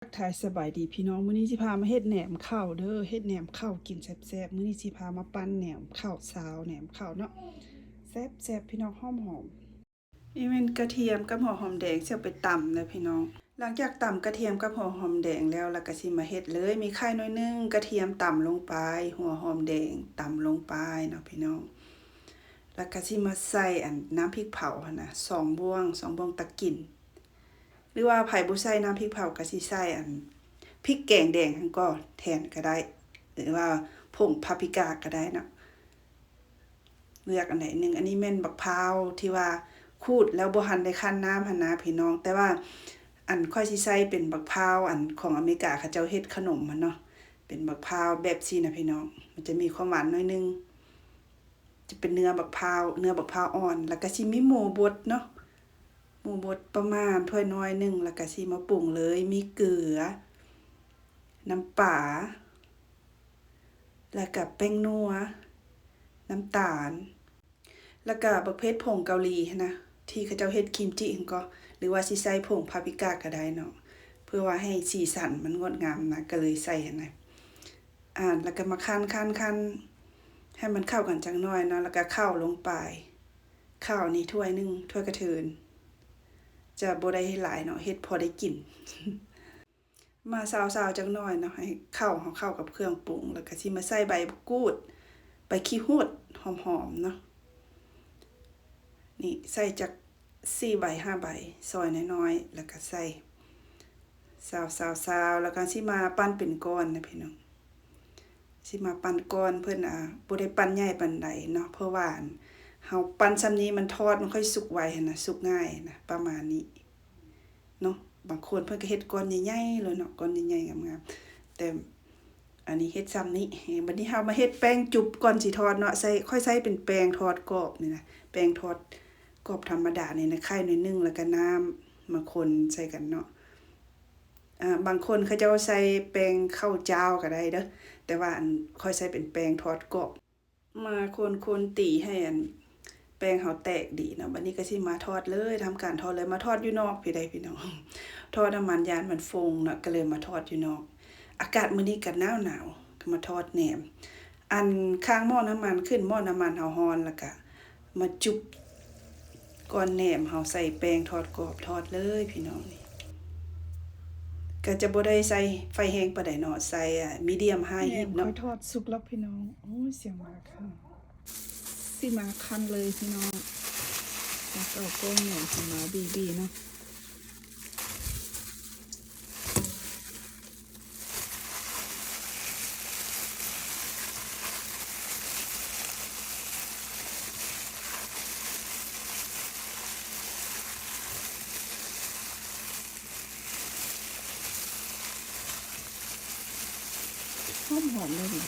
ທັກທາຍສະບາຍດີພີ່ນ້ອງ, ມື້ນີ້ຊິພາມາເຮັດແໜມເຂົ້າເດີ, ເຮັດແໜມເຂົ້າກິນແຊບໆ. ມື້ນີ້ຊິພາມາປັ້ນແໜມເຂົ້າຊາວ ແໜມເຂົ້າເນາະ, ແຊບໆ ພີ່ນ້ອງ, ຫອມໆ. ນີ້ແມ່ນກະທຽມກັບຫົວຫອມແດງ ຊິເອົາໄປຕຳເດີພີ່ນ້ອງ. ຫຼັງຈາກຕຳກະທຽມກັບຫົວຫອມແດງແລ້ວ ລະກະຊິມາເຮັດເລີຍ. ມີຂ່າໜ້ອຍໜຶ່ງ, ກະທຽມຕຳລົງໄປ, ຫົວຫອມແດງຕຳລົງໄປເນາະພີ່ນ້ອງ. ລະກະຊິມາໃສ່ອັນນ້ຳພິກເຜົາຫັ້ນນະ ສອງບ່ວງ, ສອງບ່ວງຕັກກິນ. ຫຼືວ່າໃຜບໍ່ໃສ່ນ້ຳພິກເຜົາກະຊິໃສ່ອັນພິກແກງແດງຫັ້ນກໍແທນກະໄດ້ ຫຼືວ່າຜົງປາປຣິກາກະໄດ້ເນາະ, ເລືອກອັນໃດໜຶ່ງ. ອັນນີ້ແມ່ນບັກພ້າວທີ່ວ່າຂູດແລ້ວບໍ່ທັນໄດ້ຄັ້ນນ້ຳຫັ້ນນະພີ່ນ້ອງ, ແຕ່ວ່າອັນຂ້ອຍຊິໃສ່ເປັນບັກພ້າວອັນຂອງອາເມລິກາເຂົາເຈົ້າເຮັດຂະໜົມຫັ້ນເນາະ, ເປັນບັກພ້າວແບບຊີ້ນະພີ່ນ້ອງ, ມັນຈະມີຄວາມຫວານໜ້ອຍໜຶ່ງ. ຈະເປັນເນື້ອບັກພ້າວ, ເນື້ອບັກພ້າວອ່ອນ, ລະກະຊິມີໝູບົດເນາະ, ໝູບົດປະມານຖ້ວຍນ້ອຍໜຶ່ງ, ລະກະຊິມາປຸງເລີຍ, ມີເກືອ, ນ້ຳປາ, ລະກະແປ້ງນົວ, ນ້ຳຕານ, ລະກະບັກເຜັດຜົງເກົາຫຼີຫັ້ນນະ ທີ່ເຂົາເຈົ້າເຮັດກິມຈິຫັ້ນກໍ ຫຼືວ່າຊິໃສ່ຜົງປາປຣິກາກະໄດ້ເນາະ, ເພື່ອວ່າໃຫ້ສີສັນມັນງົດງາມນະ ກະເລີຍໃສ່ຫັ້ນນະ. ອ່າ ລະກະມາຄັ້ນໆໆ ໃຫ້ມັນເຂົ້າກັນຈັກໜ້ອຍເນາະ, ລະກະເຂົ້າລົງໄປ, ເຂົ້ານີ້ຖ້ວຍໜຶ່ງ, ຖ້ວຍກະເທີນ, ຈະບໍ່ໄດ້ເຮັດຫຼາຍເນາະ, ເຮັດພໍໄດ້ກິນ. ມາຊາວໆຈັກໜ້ອຍເນາະ, ໃຫ້ເຂົ້າ ເຂົ້າກັບເຄື່ອງປຸງ, ລະກະຊິມາໃສ່ໃບບັກກູດ, ໃບຂີ້ຫູດຫອມໆເນາະ. ນີ້ໃສ່ຈັກສີ່ໃບຫ້າໃບ, ຊອຍນ້ອຍໆ ລະກະໃສ່ ຊາວໆໆ ລະກະຊິມາປັ້ນເປັນກ້ອນນະພີ່ນ້ອງ, ຊິມາປັ້ນກ້ອນ. ເພິ່ນ ອ່າ ບໍ່ໄດ້ປັ້ນໃຫຍ່ປານໃດເນາະ, ເພາະວ່າ ອັນ ເຮົາປັ້ນຊ່ຳນີ້ ມັນທອດ ມັນຄ່ອຍສຸກໄວຫັ້ນນະ, ສຸກງ່າຍນະ, ປະມານນີ້ເນາະ. ບາງຄົນເພິ່ນກະເຮັດກ້ອນໃຫຍ່ໆເລີຍເນາະ, ກ້ອນໃຫຍ່ໆງາມໆ, ແຕ່ ອັນນີ້ເຮັດຊ່ຳນີ້. ບັດນີ້ເຮົາມາເຮັດແປ້ງຈຸບກ່ອນຊິທອດເນາະ, ໃສ່ ຂ້ອຍໃຊ້ເປັນແປ້ງທອດກອບນີ້ນະ, ແປ້ງທອດກອບທຳມະດານີ້ນະ, ໄຂ່ໜ້ອຍໜຶ່ງ ລະກະນ້ຳມາຄົນໃສ່ກັນເນາະ. ອ່າ ບາງຄົນເຂົາເຈົ້າໃສ່ແປ້ງເຂົ້າຈ້າວກະໄດ້ເດີ, ແຕ່ວ່າ ອັນ ຂ້ອຍໃຊ້ເປັນແປ້ງທອດກອບ. ມາຄົນໆ ຕີໃຫ້ ອັນ ແປ້ງເຮົາແຕກດີເນາະ. ບັດນີ້ກະຊິມາທອດເລີຍ, ທຳການທອດເລີຍ, ມາທອດຢູ່ນອກພີ້ໃດ໋ພີ່ນ້ອງ, ທອດນ້ຳມັນຢ້ານມັນຟົງເນາະ, ກະເລີຍມາທອດຢູ່ນອກ. ອາກາດມື້ນີ້ກະໜາວໆ ກະມາທອດແໜມ. ອັນ ຄ້າງໝໍ້ນ້ຳມັນ, ຂຶ້ນໝໍ້ນ້ຳມັນເຮົາຮ້ອນ, ລະກະມາຈຸບກ້ອນແໜມເຮົາໃສ່ແປ້ງທອດກອບ, ທອດເລີຍພີ່ນ້ອງ. ນີ້ກະຈະບໍ່ໄດ້ໃສ່ໄຟແຮງປານໃດເນາະ, ໃສ່ ອ່າ ມີດຽມໄຮຮີດເນາະ. ແໜມຂ້ອຍທອດສຸກແລ້ວພີ່ນ້ອງ. ໂອ້ຍ ສຽງໝາຄັນ, ຊິມາຄັນເລີຍພີ່ນ້ອງ. ເອົາກ້ອນແໜມຊິມາບີໆເນາະ. ຫອມໆເລີຍນີ້,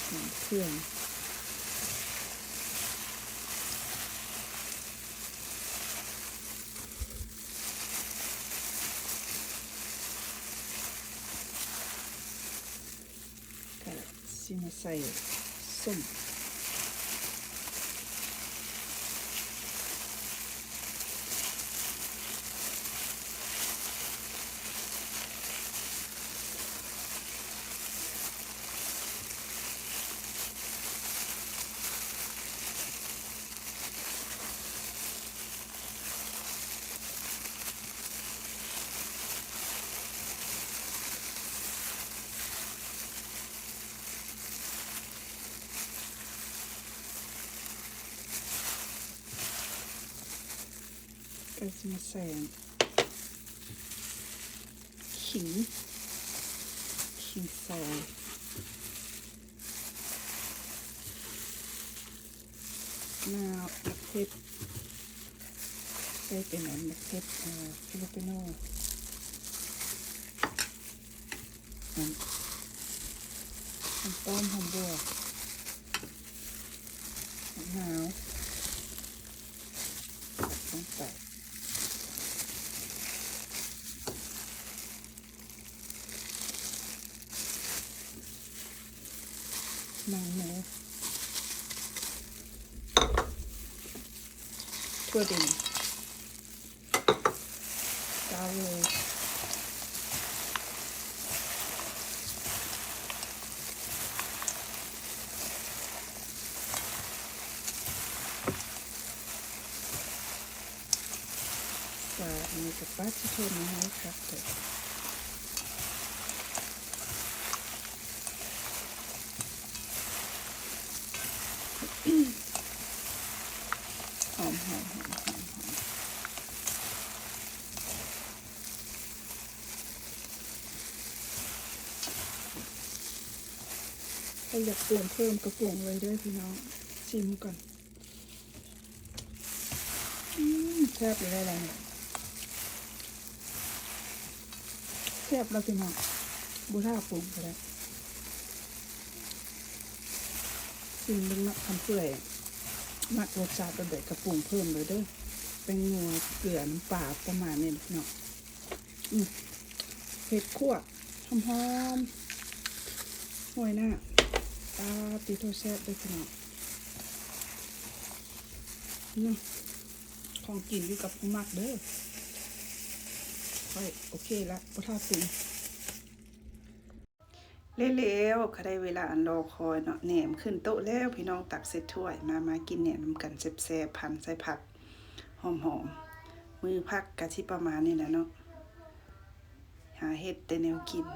ຫອມເຄື່ອງ. ກະຊິມາໃສ່ສົ້ມ. ກະຊິມາໃສ່ ຂີງ ຂີງຊອຍ, ໝາກເຜັດ ໃສ່ເປັນອັນໝາກເຜັດ ອ່າ ຈາລາເປໂນ, ອັນ ຫອມປ້ອມ ຫອມບົ່ວ, ໝາກນາວ ໃສ່ລົງໄປ. ໜັງໝູ, ຖົ່ວເດັນ, ເອົາເລີຍ. ປາອັນນີ້ກໍປາຊິໂທນ້ອຍຄັກແທ້. ຫອມໆໆໆໆ. ໃຜຢາກປຸງເພີ່ມກໍປຸງເລີຍເດີພີ່ນ້ອງ. ຊີມກ່ອນ. ອືມ ແຊບຢູ່ແລ້ວລະ ແຊບແລ້ວພີ່ນ້ອງ ບໍ່ຖ້າປຸງກໍໄດ້. ຊີມເບິ່ງເນາະ ຄັນເປື່ອຍ ມັກລົດຊາດແບບໃດກໍປຸງເພີ່ມເລີຍເດີ ແປ້ງນົວ ເກືອ ນ້ຳປາ ປະມານນີ້ພີ່ນ້ອງ. ອືມ ເຫັດຂົ້ວ ຫອມໆ ໂຮຍໜ້າ. ປາຕິໂທ ແຊບເດີພີ່ນ້ອງເນາະ. ຂອງກິນຢູ່ກັບຜູ້ມັກເດີ ຂ້ອຍໂອເຄລະ ບໍ່ຖ້າປຸງ. ແລ້ວໆ ກໍໄດ້ເວລາອັນລໍຄອຍເນາະ ແໜມຂຶ້ນໂຕະແລ້ວພີ່ນ້ອງ. ຕັກໃສ່ຖ້ວຍ ມາ ມາກິນແໜມນຳກັນແຊບໆ ພັນໃສ່ຜັກຫອມໆ. ມື້ພັກກະຊິປະມານນີ້ແຫຼະເນາະ ຫາເຮັດແຕ່ແນວກິນ